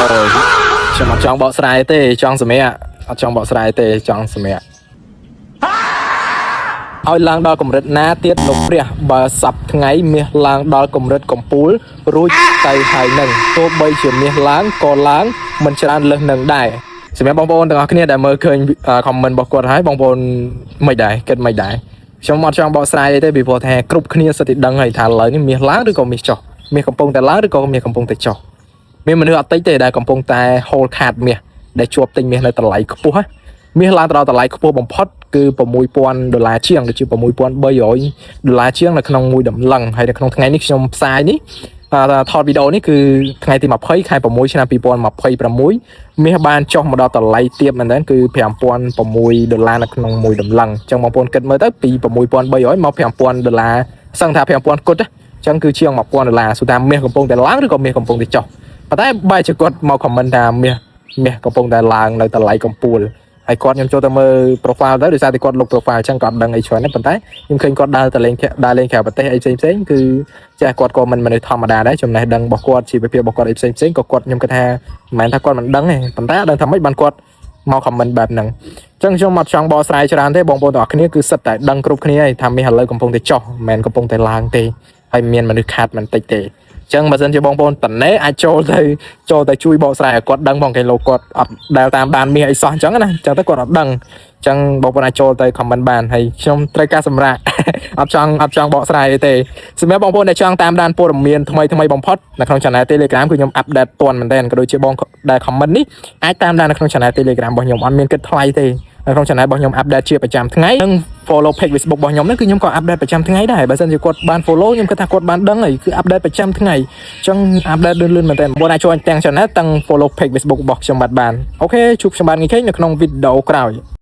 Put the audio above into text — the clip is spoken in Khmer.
អូយខ្ញុំអត់ចង់បកស្រាយទេចង់សម្រាកអត់ចង់បកស្រាយទេចង់សម្រាកឲ្យឡើងដល់កម្រិតណាទៀតលោកព្រះបើសប្ថ្ងៃមាសឡើងដល់កម្រិតកំពូលរួចទៅហើយនឹងទោះបីជាមាសឡើងក៏ឡើងមិនច្រើនលើសនឹងដែរសម្រាប់បងប្អូនទាំងអស់គ្នាដែលមើលឃើញ comment របស់គាត់ហើយបងប្អូនមិនដែរគិតមិនដែរខ្ញុំអត់ចង់បកស្រាយអីទេពីព្រោះថាគ្រប់គ្នាសិតតែដឹងហើយថាឥឡូវនេះមាសឡើងឬក៏មាសចុះមាសកំពុងតែឡើងឬក៏មាសកំពុងតែចុះ មានមនុស្សអត់តិចទេដែលកំពុងតែ hold ខាតមាសដែលជាប់ទិញមាសនៅតម្លៃខ្ពស់ណាមាសឡើងទៅដល់តម្លៃខ្ពស់បំផុតគឺ6000ដុល្លារជាងដូចជា6300ដុល្លារជាងនៅក្នុងមួយតម្លឹងហើយនៅក្នុងថ្ងៃនេះខ្ញុំផ្សាយនេះអឺថតវីដេអូនេះគឺថ្ងៃទី20ខែ6ឆ្នាំ2026មាសបានចុះមកដល់តម្លៃទាបមែនទែនគឺ5006ដុល្លារនៅក្នុងមួយតម្លឹងអញ្ចឹងបងប្អូនគិតមើលទៅពី6300មក5000ដុល្លារសឹងថា5000គត់ណាអញ្ចឹងគឺជាង1000ដុល្លារសួរថាមាសកំពុងតែឡើងឬក៏មាសកំពុងតែចុះប៉ុន្តែបែរជាគាត់មក comment ថាមាសមាសកំពុងតែឡើងនៅតម្លៃកំពូលហើយគាត់ខ្ញុំចូលទៅមើល profile ទៅដោយសារតែគាត់លុប profile អញ្ចឹងគាត់ដឹងអីច្រើនទេប៉ុន្តែខ្ញុំឃើញគាត់ដើរទៅលេងដើរលេងក្រៅប្រទេសអីផ្សេងផ្សេងគឺចាស់គាត់ក៏មិនមនុស្សធម្មតាដែរចំណេះដឹងរបស់គាត់ជីវភាពរបស់គាត់អីផ្សេងផ្សេងក៏គាត់ខ្ញុំគិតថាមិនមែនថាគាត់មិនដឹងទេប៉ុន្តែអត់ដឹងថាម៉េចបានគាត់មក comment បែបហ្នឹងអញ្ចឹងខ្ញុំអត់ចង់បកស្រាយច្រើនទេបងប្អូនទាំងអស់គ្នាគឺសិតតែដឹងគ្រប់គ្នាហើយថាមាសឥឡូវកំពុងតែចុះមិនមែនកំពុងតែឡើងទេហើយមានមនុស្សខាតមិនតិចទេអញ្ចឹងបើសិនជាបងប្អូនតនេអាចចូលទៅចូលទៅជួយបកស្រាយឲ្យគាត់ដឹងផងគេលោកគាត់អត់ដែលតាមដានមាសអីសោះអញ្ចឹងណាអញ្ចឹងទៅគាត់អត់ដឹងអញ្ចឹងបងប្អូនអាចចូលទៅ comment បានហើយខ្ញុំត្រូវការសម្រាប់ អត់ចង់អត់ចង់បកស្រាយអីទេសម្រាប់បងប្អូនដែលចង់តាមដានព័ត៌មានថ្មីថ្មីបំផុតនៅក្នុង Channel Telegram គឺខ្ញុំ update ទាន់មែនទែនក៏ដូចជាបងដែល comment នេះអាចតាមដាននៅក្នុង Channel Telegram របស់ខ្ញុំអត់មានគិតថ្លៃទេនៅក្នុង Channel របស់ខ្ញុំ update ជាប្រចាំថ្ងៃនិង follow page Facebook របស់ខ្ញុំហ្នឹងគឺខ្ញុំក៏ update ប្រចាំថ្ងៃដែរបើសិនជាគាត់បាន follow ខ្ញុំគិតថាគាត់បានដឹងហើយគឺ update ប្រចាំថ្ងៃអញ្ចឹង update លឿនៗមែនទែនបងប្អូនអាចចូលទាំង channel ទាំង follow page Facebook របស់ខ្ញុំបាទបាន OK ជួបខ្ញុំបាទងាយឃើញនៅក្នុងវីដេអូក្រោយ។